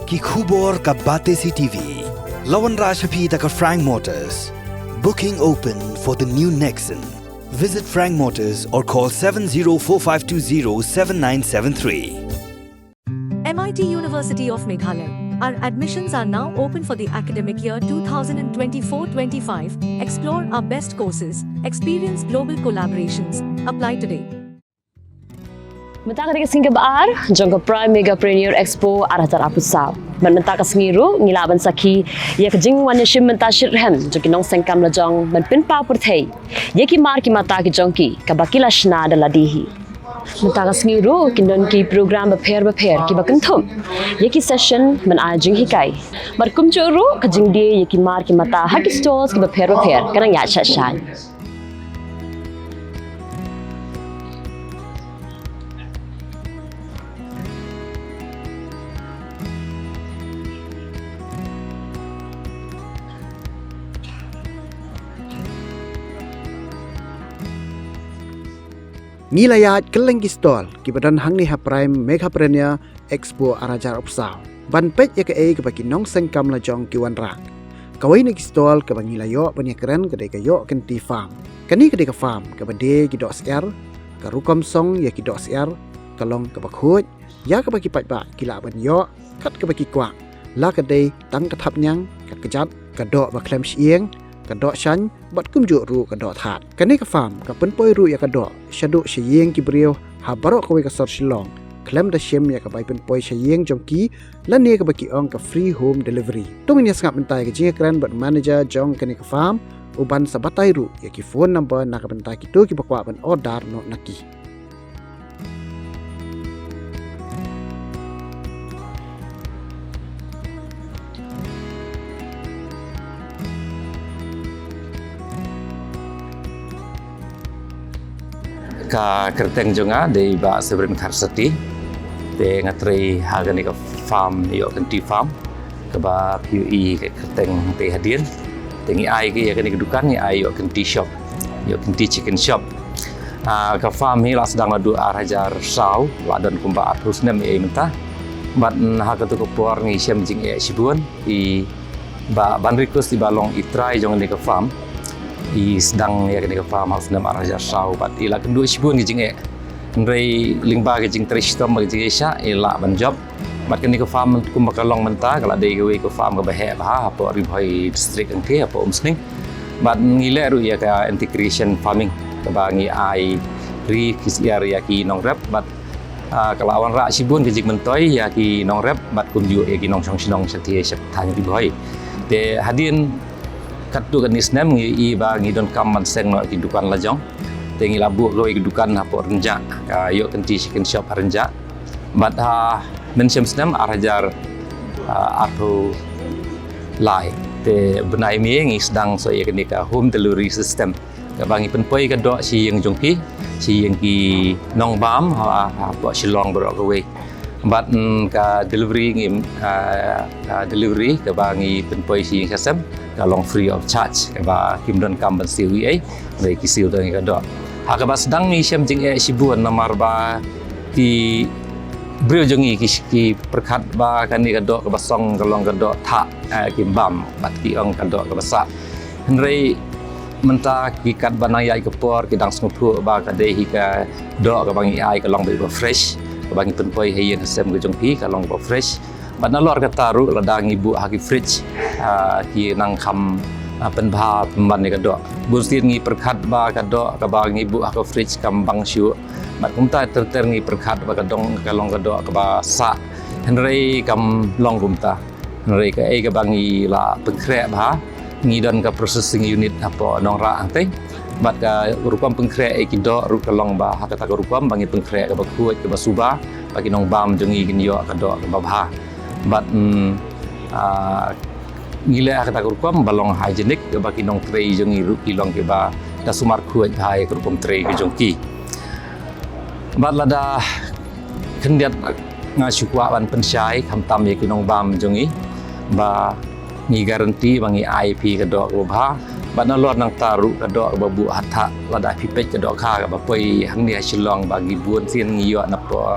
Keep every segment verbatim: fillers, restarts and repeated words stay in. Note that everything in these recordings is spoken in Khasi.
Ki khubor ka Batesi T V. La wanrah sha phi da ka Frank Motors. Booking open for the new Nexon. Visit Frank Motors or call seven zero four five two zero seven nine seven three. M I T University of Meghalaya. Our admissions are now open for the academic year twenty twenty-four twenty-five. Explore our best courses, experience global collaborations. Apply today. Mynta ka dei ka sngi kaba ar jong ka Prime Megapreneur Expo ar hajar arphew saw. Bad mynta ka sngi ruh ngi lah ban sakhi ïa ka jingwan ïashim bynta shitrhem jong ki nongseng kam lajong ban pynpaw pyrthei ïa ki mar ki mata ki jong ki kaba ki la shna da lade hi. Mynta ka sngi ruh kin don ki program bapher bapher kiba kynthup ïa ki session ban ai jinghikai. Bad kumjuh ruh ka jingdie ïa ki mar ki mata ha ki stalls kiba pher bapher ka nang ïaid shah shah. Ngi la ïaid kylleng ki stall kiba don hangne ha Prime Megapreneur Expo ar hajar arphew saw ban peit ïa kaei kaba ki nongseng kam lajong ki wanrah. Kawei na ki stall kaba ngi la ïoh ban ïakren ka dei ka Ïohkynti Farm. Kane ka dei ka farm kaba die ki doh syiar, ka rukom song ïa ki doh syiar ka long kaba khuid, ïa kaba ki paidbah ki lah ban ïoh kat kaba ki kwah, la ka dei tang ka thapniang, ka kjat, ka doh ba khlem shyieng, ka doh shaiñ bad kumjuh ruh ka doh thad. Kane ka farm ka pynpoi ruh ïa ka doh shaduh sha ïing ki briew ha baroh kawei ka sor Shillong, khlem da shim ïa ka bai pynpoi sha ïing jong ki lane kaba ki ong ka free home delivery. To ngin ïa sngap mynta ïa ka jingïakren bad manager jong kane ka farm, u ban sa batai ruh ïa ki phone number na ka bynta kito kiba kwah ban order noh na ki. Ka kyrteng jong nga dei Bah Severin Kharsati. Te nga trei ha kane ka farm, Ïohkynti Farm, kaba phi ïohi ka kyrteng te hadien. Te ngi ai ki ïa kane ka dukan, ngi ai Ïohkynti Shop, Ïohkynti Chicken Shop. Ah, ka farm hi la sdang naduh ar hajar saw, la don kumba arphew snem ïa mynta. Bad, mm, ha kato ka por ngi shem jingeh shibun, i ba ban request i ba long i trai jong kane ka farm. I sdang ïa kane ka farm ha u snem ar hajar saw bad i la kynduh shibun ki jingeh. Hynrei lyngba ki jingtrei shitom bad ki jingeh shah i lah ban jop. Bad kane ka farm kumba ka long mynta ka la dei kawei ka farm kaba heh bha hapoh Ri Bhoi District, hangtei hapoh Umsning. Bad ngi leh ruh ïa ka integration farming kaba ngi ai ri ki syiar ïa ki nongrep bad, ah, ka la wanrah shibun ka jingmyntoi ïa ki nongrep bad kumjuh ïa ki nongshong shnong shatei sha thaiñ Ri Bhoi. Te hadien katto katne snem ngi i ba ngi donkam ban seng noh ki dukan lajong. Te ngi la buh kawei ka dukan hapoh Rynjah, ka Ïohkynti Chicken Shop ha Rynjah. Bad ha mynshem snem ar hajar, ah, arphew lai. Te bnai May ngi sdang shuh ïa kane ka home delivery system. Kaba ngi pynpoi ka doh sha ïing jong ki, sha ïing ki nongbam ha, hapoh Shillong baroh kawei. Bad, mm, ka delivery ngi, ah, ah, delivery kaba ngi pynpoi sha ïing sha sem ka long free of charge, kaba kim donkam ban siew ei ei, hynrei ki siew tang ïa ka doh. Ha kaba sdang ngi shem jingeh shibun namar ba ki briew jong ngi ki, ki pyrkhat ba kane ka doh kaba song ka long ka doh thah, eh, kim bam bad ki ong ka doh kaba sah. Hynrei mynta ki katba nang ïaid ka por ki dang sngewthuh ba ka dei hi ka doh kaba ngi ai ka long ba fresh, kaba ngi pynpoi ha ïing ha sem ka jong ki ka long ba fresh. Bad nalor kata ruh lada ngi buh ha ki fridge, ah, ki nang kham, ah, pynbha pynban ïa ka doh. Bunsien ngi pyrkhat ba ka doh kaba ngi buh ha ka fridge kam bang shuh. Bad kumta ter ter ngi pyrkhat ba ka dong ka long ka doh kaba sah. Hynrei kam long kumta. Hynrei kaei kaba ngi la pynkhreh bha, ngi don ka processing unit hapoh Nongrah hangtei. Bad ka rukom pynkhreh ïa ki doh ruh ka long ba ha kata ka rukom ba ngi pynkhreh kaba khuid kaba suba, ba ki nongbam jong ngi kin ïoh ka doh kaba bha. Bad, mm, ah, ngi leh ha kata ka rukom ba long hygienic, ba ki nongtrei jong ngi ruh ki long kiba da sumar khuid bha ïa ka rukom trei ka jong ki. Bad lada khyndiat nga shu kwah ban pynshai khamtam ïa ki nongbam jong ngi ba ngi guarantee ba ngi ai phi ka doh kaba bha. Bad nalor nangta ruh ka doh kaba buh ha thah, lada phi peit ka dohkha kaba poi hangne ha Shillong ba ngi bun sien ngi ïoh napoh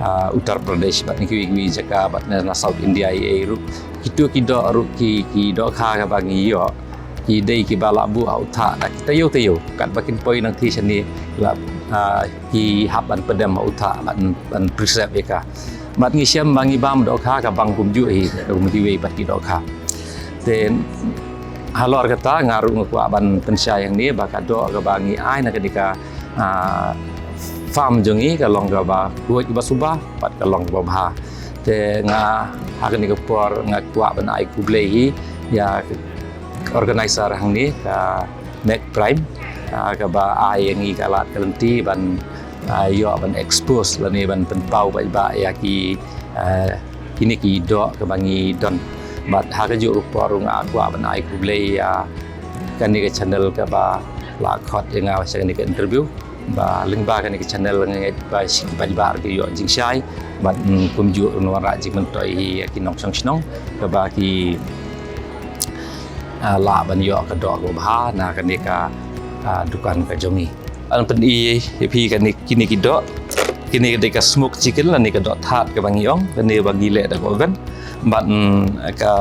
ah, Uttar Pradesh bad na kiwei kiwei jaka bad na, na South India ei ei ruh. Kito ki doh ruh ki, ki dohkha kaba ngi ïoh ki dei kiba la buh ha u thah da ki taïew taïew katba kin poi nangthie shane la, ah, ki hap ban pdem ha u thah ban, ban preserve ïa ka. Bad ngi shem ba ngi bam dohkha ka bang kumjuh hi kum kiwei pat ki dohkha. Te halor kata nga ruh nga kwah ban pynshai hangne ba ka doh kaba ngi ai na kane ka, ah, farm jong ngi ka long kaba khuid kaba suba bad ka long kaba bha. Te nga ha kane ka por nga kwah ban ai khublei hi ïa organizer hangne ka Mac Prime, ah, kaba ai ïa ngi ka lad ka lynti ban, ah, ïoh ban expose lane ban pynpaw paidbah ïa ki, ah, kine ki doh kaba ngi don. Bad ha kajuh ka por ruh nga kwah ban ai khublei ïa kane ka channel kaba la khot ïa nga sha kane ka interview. Ba lyngba kane ka channel nga ngeit ba shi paidbah ki ïoh jingshai bad, mm, kumjuh ruh wanrah jingmyntoi hi ïa ki nongshong shnong kaba ki, ah, lah ban ïoh ka doh kaba bha na kane ka, ah, dukan ka jong ngi. Ngan pyni ïa phi kane, kine ki doh. Kine ka dei ka smoke chicken lane ka doh thad kaba ngi ong, kane ba ngi leh da ka oven. Bad, mm, ka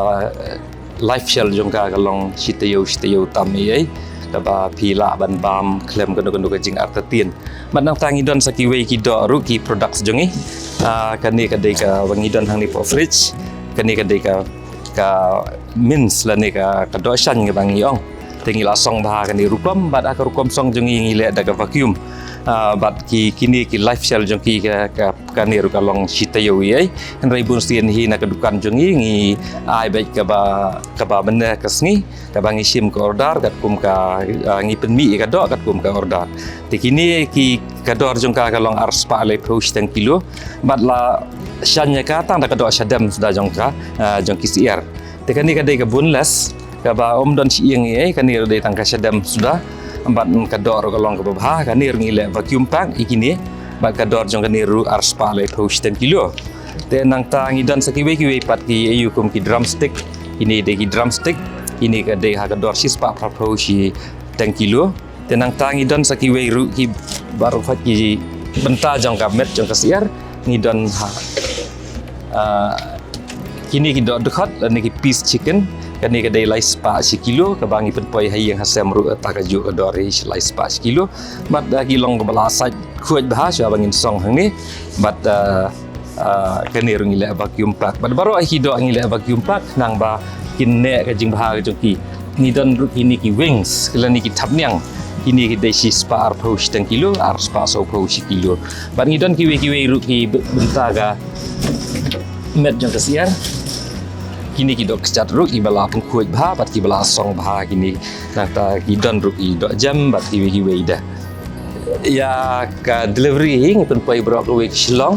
live shell jong ka ka long shi taïew shi taïew tam ei ei kaba phi lah ban bam khlem kano kano ka jingartatien. Bad nangta ngi don sa kiwei ki doh ruh ki products jong ngi. Ah, kane ka dei kaba ngi don hangne hapoh fridge. Kane ka dei ka, ka mince lane ka, ka doh shaiñ kaba ngi ong. Te ngi la song bha kane rukom bad ha ka rukom song jong ngi ngi leh da ka vacuum. Ah, bad ki, kine ki live shell jong ki ka, ka kane ruh ka long shi taïew ei ei. Hynrei bun sien hi na ka dukan jong ngi ngi ai beit kaba, kaba mynne ka sngi kaba ngi shim ka order katkum ka, ah, ngi pynmih ïa ka doh katkum ka order. Te kine ki ka dor jong ka ka long arspah laiphew shiteng kilo bad la shaiñ ïa ka tang da ka doh shadem suda jong ka, ah, jong ki syiar. Te kane ka dei ka boneless kaba ym don shi ïing ei ei, kane ruh dei tang ka shadem suda. Bad ka doh ruh ka long kaba bha, kane ruh ngi leh vacuum pack ïa kine. Bad ka dor jong kane ruh arspah laiphew shiteng kilo. Te nangta ngi don sa kiwei kiwei pat ki aïu kum ki drumstick. Kine dei ki drumstick. Kine ka dei ha ka dor shispah phraphew shiteng kilo. Te nangta ngi don sa kiwei ruh ki baroh pat ki bynta jong ka met jong ka syiar. Ngi don ha, ah, kine ki doh dkhot lane ki piece chicken. Kane ka dei laispah shi kilo kaba ngi pynpoi ha ïing ha sem ruh ta kajuh ka dor hi laispah shi kilo. Bad, ah, ki long kaba la sait khuid bha shuwa ba ngin song hangne. Bad, ah, ah, kane ruh ngi leh vacuum pack. Bad baroh hi ki doh ngi leh vacuum pack nangba kin neh ka jingbha ka jong ki. Ngi don ruh kine ki wings, lane ki thapniang. Kine ki dei shispah arphew shiteng kilo, arspah sawphew shi kilo. Bad ngi don kiwei kiwei ruh ki b-, bynta ka met jong ka syiar. Kine ki doh kjat ruh kiba la pynkhuid bha bad kiba la song bha kine. Nangta ki don ruh ki doh jem bad kiwei kiwei de. Ïa ka delivery hi ngi pynpoi baroh kawei ka Shillong.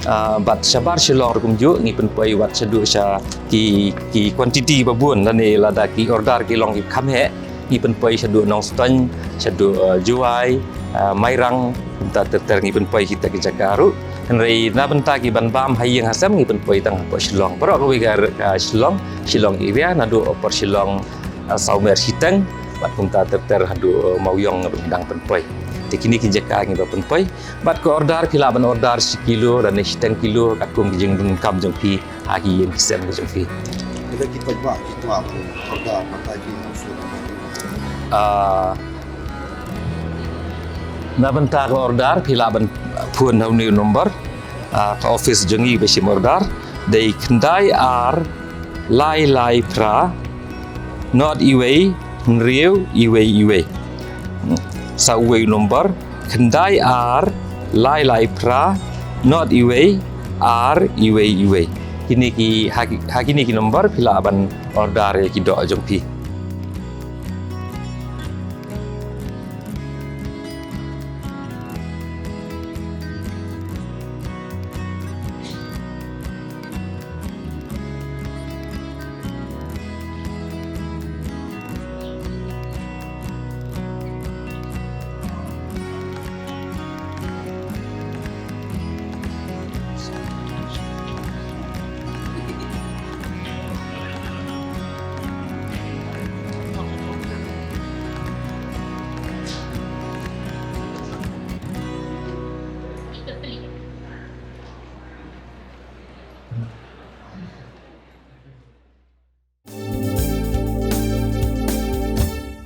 Ah, bad shabar Shillong ruh kumjuh ngi pynpoi wat shaduh sha ki, ki quantity ba bun lane lada ki order ki long ki kham heh. Ngi pynpoi shaduh Nongstoiñ, shaduh, eh, Jowai, eh, Mairang, kumta ter ter ngi pynpoi kita ki jaka ruh. Hynrei na bynta ki ban bam ha ïing ha sem ngi pynpoi tang hapoh Shillong. Baroh kawei ka, ka Shillong, Shillong area, naduh Upper Shillong, eh, Sawmer Shiteng, bad kumta ter ter haduh, eh, Mawiong ngi dang pynpoi. Te kine ki jaka ngi ba pynpoi. Bad ka order phi lah ban order shi kilo, lane shiteng kilo, katkum ki jingdonkam jong phi. Ha ki ïing ki sem ka jong phi. Lada ki paidbah ki kwah ban order mynta ki, ah, na bynta ka order phi lah ban phone ha une u number. Ah, ka office jong ngi ba shim order dei khyndai ar lai lai phra nod iwei hynriew iwei iwei. Sa uwei u number khyndai ar lai lai phra nod iwei ar iwei iwei. Kine ki ha, ha kine ki number phi lah ban order ïa ki doh jong phi.